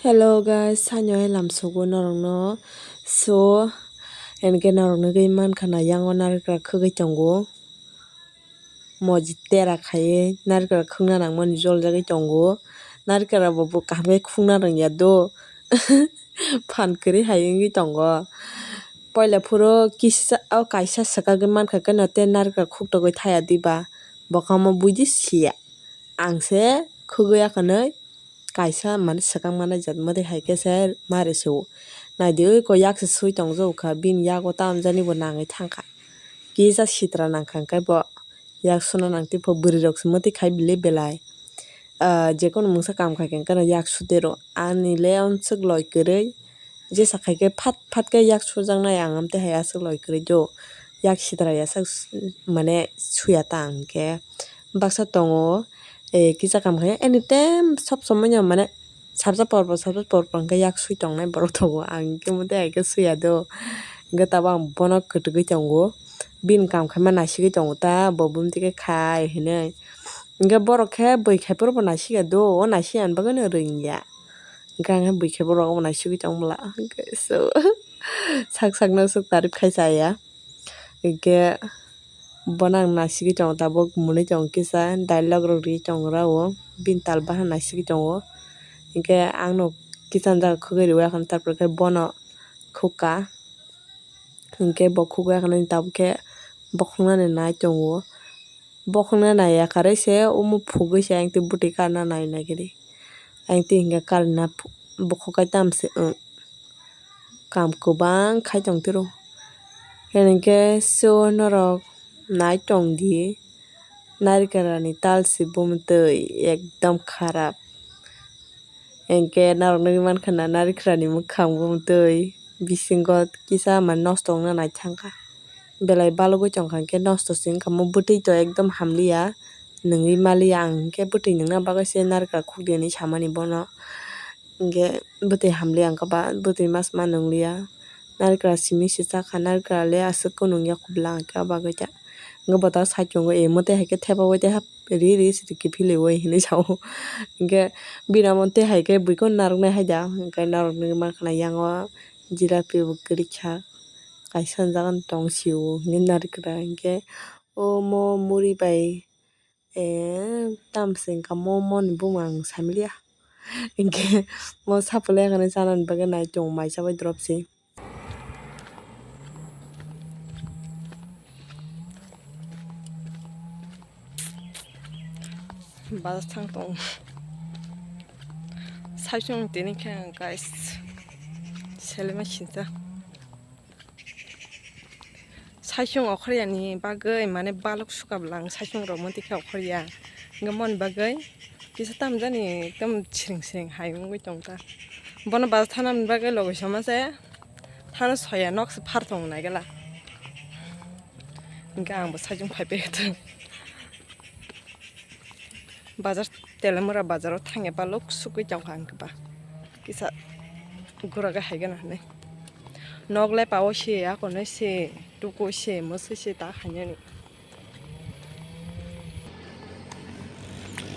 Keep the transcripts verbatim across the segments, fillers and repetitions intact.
Hello guys, saino hai lamsogo norokno. So, enke norokno gwi mankha na, yango narikra khogwi tongo. Moji tera khaiwi narikra khwngna nangmani joljagwi tongo. Narikra bo, bo kaham khe khwngna rwngya do. Phan kwrwi hai wngwi tongo. Poila phuru kisa o kaisa swkagwi mankha khe no tei narikra khuktogwi thaya diba. Bo khe omo buidi siya. Ang se khogwi ya khanwi kaisa mane swkang manai jat mwdai hai khe se ma rw se o. Nai di oi ko yak se swi tong jak kha, bini yago ta amjani bo nangwi thang kha. Kisa sitra nang kha hwnkhe bo yak suna nang twi pho, bwrwi rok se mwtwi khai bile belai. Ah, je kono mungsa kam khai khe hwnkhe no yak su de rw. Ani le onswk loi kwrwi. Jesa khai khe phat phat khe yak sujaknai ang, amtwi hai aswk loi kwrwi do. Yak sitra ya sak s-, mane suya ta ang khe. Baksa tongo, eh, kisa kam khai anytime sob somoi no mane sabja por por, sabja por por hwnkhe yak sui tongnai borok tongo. Ang khe mothe hai khe suya do. Hwnkhe tabuk ang bono kwtwgwi tongo. Bini kam khaima naisigwi tongo ta, bo bumtwi khe khai hinwi. Hwnkhe borok khe bui khai phuru bo naisiya do, o naisiya ni bagwi no rwngya. Hwnkhe ang khe bui khe borok omo naisigwi tong bwla. Hwnkhe so, sak sakno swk tarif khai chaya. Hwnkhe bono ang naisigwi tongo, tabuk mwnwi tongo kisa, dialogue rok riui tongo rw o, bini tal bahan naisigwi tongo. Hwnkhe ang no kisa ni jaga khogwi rwui, akhani tarpor khe bono khukha. Hwnkhe bo khukya khe nini tabuk khe bokhoknani nai tongo. Bokhokna naiya kharwi se omo phugwi se ayang twi bwtwi karna nai nai khe di. Ayang twi hinkhe karna phu-, bokhok kai tamo se wng. Kam kwbang khai tong tiro. Hinkhe so norok nai tong di. Narikra ni tal se bumtwi ekdom kharap. Hinkhe norok nugwi mankha na, narikra ni mwkhang bumtwi bisingo kisa mane nosto wngna naithang kha. Belai balugwi tongkha hinkhe nosto se wngkha, omo bwtwi to ekdom hamliya, nungwi maliya. Ang hinkhe bwtwi nungna bagwi se narikra khukdi hinwi samani bono. Hinkhe bwtwi hamliya wngkha ba, bwtwi mas ma nungliya. Narikra simi se chakha, narikra le aswk khe nungya khobla, hinkhe o bagwi ta. Hinkhe bo ta side o wngwi, eh, mwtai hai khe thepaui tei hap ri ri se kiphilwi hinwi sa-o. Hinkhe bini amo tei hai khe buikhe narwknai hai da, hinkhe narwknai mankha na, yango jilapi bo kwrwikha, kaisa jagani tong sio hinwi narikra. Hinkhe omo muri bai, eh, tamo se wngkha mo, mo ni bumung ang samiliya. Hinkhe mo sapulai hinwi chanani bagwi nai tongo, mai chabai drop se. Bazar thang tong. Saichung tini khe ang guys. Selema sinta. Saichung okhorya ni bagwi mane balok suka bwla ang saichung rok mantwi khe okhorya. Hwnkhe moni bagwi kisa tamjani ekdom siring siring hai wngwi tongkha. Bono bazar thana bagwi logi sama se. Thana soya nok se phar tong nai gala. Hwnkhe ang bo saichung phai phai thung. Bazar Telemura bazaro thangya balok sugwi tongkha ang khe ba. Kisa gura ga hai gana hwnwi. Nok le pao se, akonoi se, tuko se, mwswi se ta khainani.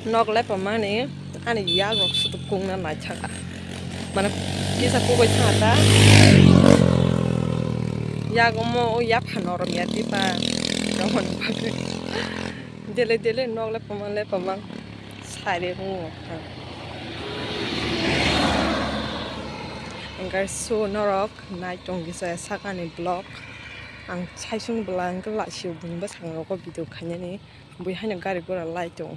Nok le pamani ani yak rok sudu kungna naithaka. Mane kisa kugui thangata. Yak omo o yapha norom ya tipa. Romani bagwi. Dele dele nok le pamang le pamang. Sari rungo. Guys, so norok nai tong kisa sakani vlog. Ang saisung bwla ang khe laisio buini bwskango video khainani. Bui haino gari gura lai tong.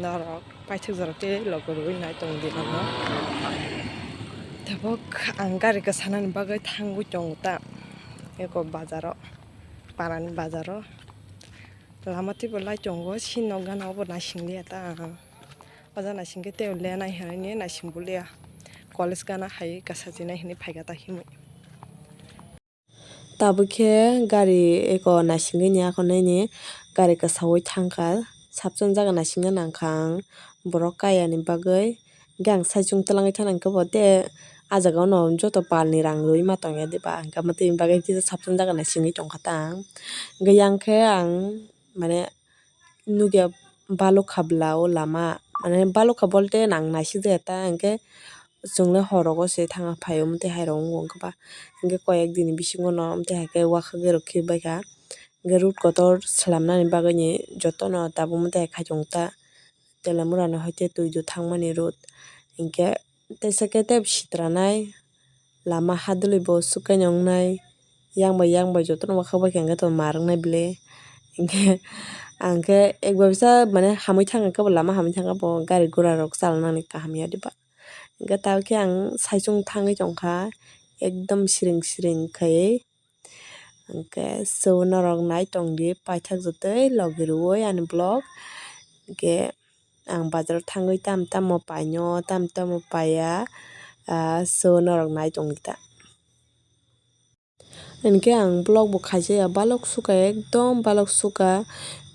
Norok paithak jora tei logo rwui nai tong di nono. Tabuk ang gari kwsanani bagwi thangwi tongo ta. Eko bazaro, parani bazaro. Lama twibo lai tongo, sini nok gana obo naising liya ta ang. O jaga naising khe tei lenai hinwi naising bo liya. College gana hai kwsa chinai hinwi phaikha ta himwi. Tabuk khe gari eko naisingwi ni akhornai ni gari kwsaui thangkha. Sabsong jaga naisingna nangkha ang borok kaya ni bagwi. Hwnkhe ang saichung twlangwi thangna hwnkhe bo tei ah jaga o no joto pal ni rang rwui ma tongya diba, hwnkhe omo tei bagwi kisa sabsong jaga naisingwi tongkha ta ang. Hwnkhe yang khe ang mane nukya balokha bwla o lama, mane balokha bolte nang naisik jaya ta, hwnkhe chwng le hor rogo se thangna phaio, omo twi hai rok wng kha ba. Hinkhe koi ek din ni bisingo no omo twi hai khe uakhuk rok khibaikha. Hinkhe road kotor swlamnani bagwi ni jotono tabuk omo twi hai khai tongo ta. Telamura ni hoite twi do thangmani road. Hinkhe teisa khe tei sitra nai lama hadwlwi bo swkang wngnai. Yang bai yang bai jotono uakhuk bai khe hinkhe to mar wngnai bile. Hinkhe ang khe ek bar bisa mane hamwi thang khe bo lama hamwi thang khe bo gari gura rok chalnani kaham ya diba. Hinkhe tabuk khe ang saichung thangwi tongkha ekdom siring siring khaiwi. Hinkhe so norok nai tongdi paithak jotoi logi rwui ani vlog. Hinkhe ang bazaro thangwi tamo tamo paino tamo tamo paiya, ah, so norok nai tongdi ta. Hinkhe ang vlog bo khaijaya balok suka ekdom balok suka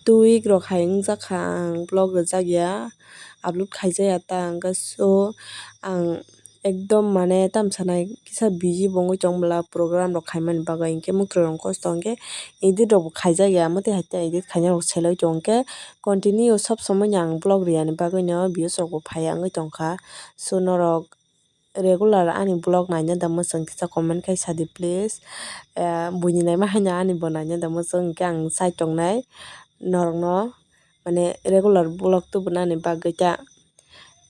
two week rok hai wngjakha ang vlog rwjakya upload khaijaya ta hinkhe so ang ekdom mane tamo sanai kisa busy bo wngwi tong bwla program rok khaimani bagwi hinkhe mwkhwrwng kosto hinkhe edit rok bo khaijakya omo twi hai edit khaina rok selai tongo hinkhe continue sob somoi ni ang vlog rwya ni bagwi no views rok bo phaiya wngwi tongkha so norok regular ani vlog naina da mwchang kisa comment khai sadi please. Eh, buini naima haino ani bo naina da mwchang hinkhe ang chai tongnai norokno mane regular vlog tubunani bagwi ta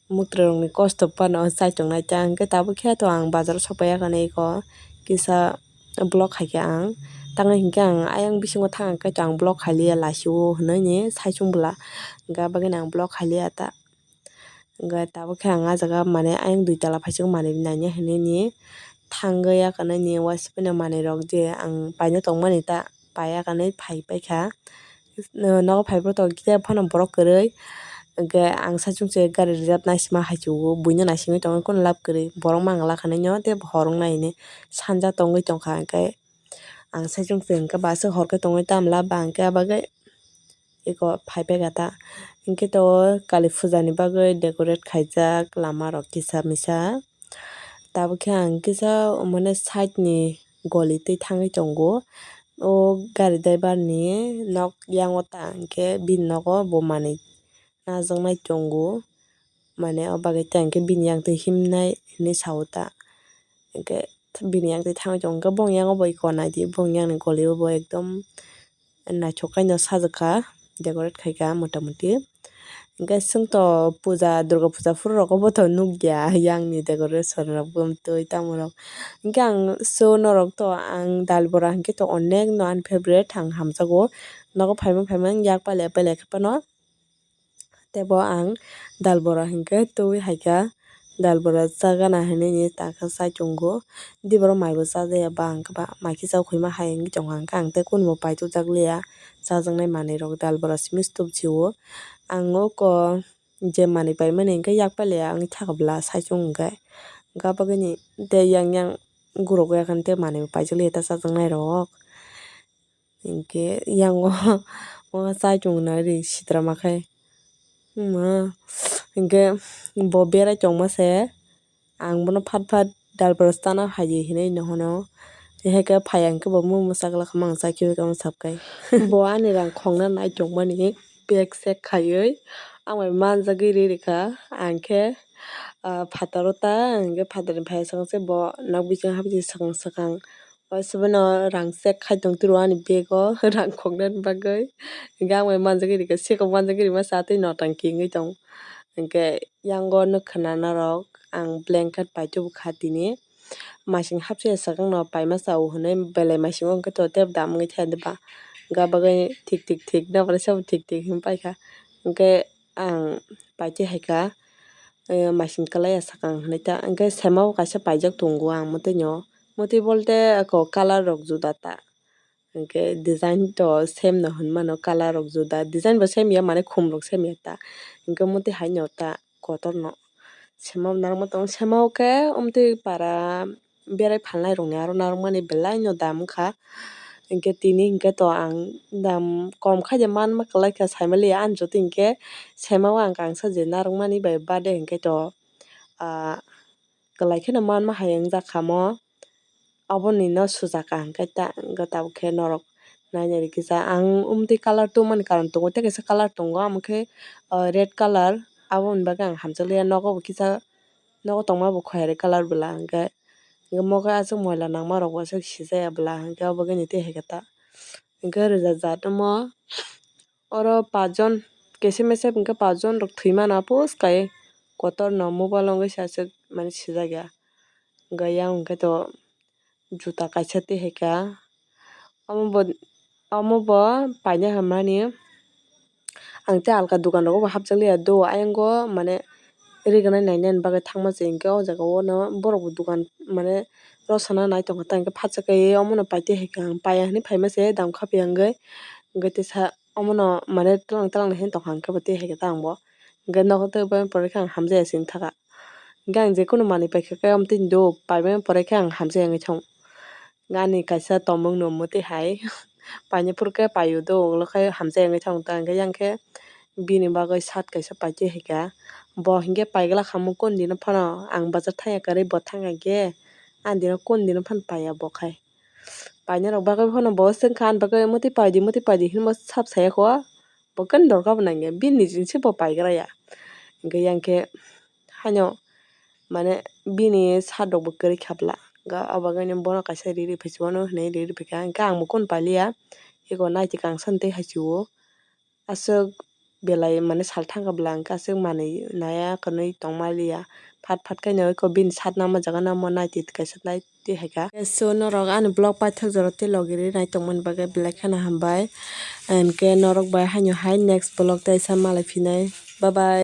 mwkhwrwng rokni kosto phano chai tongnai ta hinkhe tabuk khe to ang bazar o sokpaiya khe eko kisa vlog khaikhe ang tangnai hinkhe ang ayang bisingo thang khe to ang vlog khailiya lasio hinwi saichung bwla hinkhe abagwi no ang vlog khailiya ta. Hinkhe tabuk khe ang ah jaga mane ayang dui tala phaising manwi naina hinwi ni thangwi ya khe nini uansukmani manwi rok je ang paina tongmani ta paiya khe nini phai paikha. Nogo phai phuru tongo kisa phano borok kwrwi hinkhe ang saichung se gari reserve naisima hai se o buino naisingwi tongo kunu lab kwrwi borok mangala khe nini tei hor wngnai hinwi sanja tongwi tongkha hinkhe ang saichung se hinkhe bus o hor khe tongwi tamla ba hinkhe abagwi. Eko phai paikha ta. Hinkhe to kali puja ni bagwi decorate khaijak lama rok kisa misa. Tabuk khe ang kisa mane side ni goli twi thangwi tongo. O gari driver ni nok yango ta hinkhe bini nogo bo manwi najaknai tongo. Mane o bagwi ta hinkhe bini yang twi himnai hinwi sao ta. Hinkhe bini yang twi thangwi tongo hinkhe bong yango bo eko naidi bong yang ni goli o bo ekdom. Naithok khe no sajwk kha, decorate khai kha mota moti. Hinkhe chwng to puja, durga puja phuru rogo bo to nukya yang ni decoration rok, bumtwi tamo rok. Hinkhe ang so norok to ang dal bora hinkhe to onek no ani favorite, ang hamjago. Nogo phaima phaima yak pailiya pailiya khe phano. Tei bo ang dal bora hinkhe twi hai kha, dal bora chagana hinwi ni ta khe chai tongo. Tei borok mai bo chajakya ba ang khe ba mai kisa ukhoi ma hai wngwi tongo, ang khe ang tei kunu bo paitokjak liya chajaknai manwi rok, dal bora simi stop si o. Ang oko je manwi paimani hinkhe yak pailiya wngwi thakbwla saichung hinkhe, hinkhe abagwini tei yang yang gurukya khe tei manwi bo paijak liya ta chajaknai rok. Hinkhe yango o chai tongo na ri sitra ma khe. Hwnkhe bo berai tongma se, ang bono phat phat dal bwrwstano hai di hinwi no hwno. Hai khe phai ang khe bo mung mwsa glak khe mang chai khe kamo sap khai. Bo ani rang khongna nai tongmani bag check khaiwi ang bai manjagwi ri rikha. Ang khe, ah, phataro ta, ang khe phatarni phai swkang se bo nok bisingo habwi swkang swkang. O se bono rang check khai tong tiro ani bag o rang khoknani bagwi. Hinkhe ang bai manjagwi rikha, seko manjagwi rima se atwi notang kingwi tong. Hinkhe yango nukha na norok ang blanket paitubukha tini. Masing hapsaya swkang no paima chao hinwi belai masing o hinkhe to tei dam wngwi thaya diba. Hinkhe abagwi thik thik thik nokbar sabo thik thik hinwi paikha. Hinkhe ang paitwi hai kha, eh, masing kwlaiya swkang hinwi ta, hinkhe sema o kaisa paijak tongo ang mwtwi no, mwtwi bolte ako colour rok juda ta, hinkhe design to same no hinmano, colour rok juda, design bo same ya mane khum rok same ya ta, hinkhe mwtwi hai no ta kotor no sema o narwkma tongo, sema o khe mwtwi para. Berai phalnai rokni aro narwkmani belai no dam wngkha. Hinkhe tini hinkhe to ang dam kom khaide manma kwlai kha, saimaliya ani joto hinkhe sema o ang kangsa je narwkmani bai bade hinkhe to, ah, kwlai kheno manma hai wngjakha mo. Aboni no sujaka hinkhe ta, hinkhe tabuk khe norok nainai rikhe sa. Ang umtwi colour tongmani karon tongo, tei kaisa colour tongo, amo khe, ah, red colour, aboni bagwi ang hamjakliya, nogo bo kisa nogo tongma bo khoyari colour bwla hwnkhe, hwnkhe mokhai aswk moila nangma rok bo aswk sijaya bwla hwnkhe obo khe ni tei hai khe ta hwnkhe rwjak jat omo. Oro pachjon, kese mesep hwnkhe pachjon rok thwi mano, puskha e kotorno mobile wngwi se aswk mane sijak ya. Hwnkhe yang hwnkhe to juta kaisa tei hai kha. Omo bo, omo bo paina hamani. Ang tei alka dukan rogo bo hapjak liya do, ayang o mane rignai nainani bagwi thangma se, hwnkhe o jaga o no borok bo dukan mane rw sana nai tongkha, ta hwnkhe phatsa khe omo no pai tei hai kha, ang paiya hinui phaima se dam kha piya wngwi, hwnkhe teisa omo no mane twlang twlang hinui tongkha, hwnkhe bo tei hai khe ta ang bo hwnkhe nogo tei bai pore khe ang hamjaya se wngkha, hwnkhe ang je kunu manwi paikha khe omo tei do paimani pore khe ang hamjaya wngwi thang. Ani kaisa tomung no mwtwi hai painai phuru khe paio do, ulo khe hamjak wngwi thang ta hwnkhe yang khe bini bagwi shirt kaisa pai tei hai kha. Bo hinkhe paigwlak kha mo kon dino phano, ang bazar thangya kwrwi bo thangya khe ani dino kon dino phano paiya bo khai. Painai rok bagwi phano bo swngkha ani bagwi mwtwi paidi, mwtwi paidi hinwi sap saya kho. Bo khe dorkar bo nangya, bini jinsi bo paigra ya. Hwnkhe yang khe haino mane bini shirt rok bo kwrwi kha bwla. Ga obo gani bono kaisa riri phai se uano hinui riri phaikha, hwnkhe ang bo kunu pailiya. Eko naitwi kangsa tei hai se o aswk belai mane sal thangkha bwla, hwnkhe aswk manwi naiya kwrwi tongma liya. Phat phat khe no eko bini shirt nangma jaga no omo naitwi kaisa nai tei hai kha. So norok ani vlog paithak jora tei logi ri nai tongmani bagwi belai kheno hambai. Hwnkhe norok bai haino hai next vlog tei sa malai phinai. Bye bye.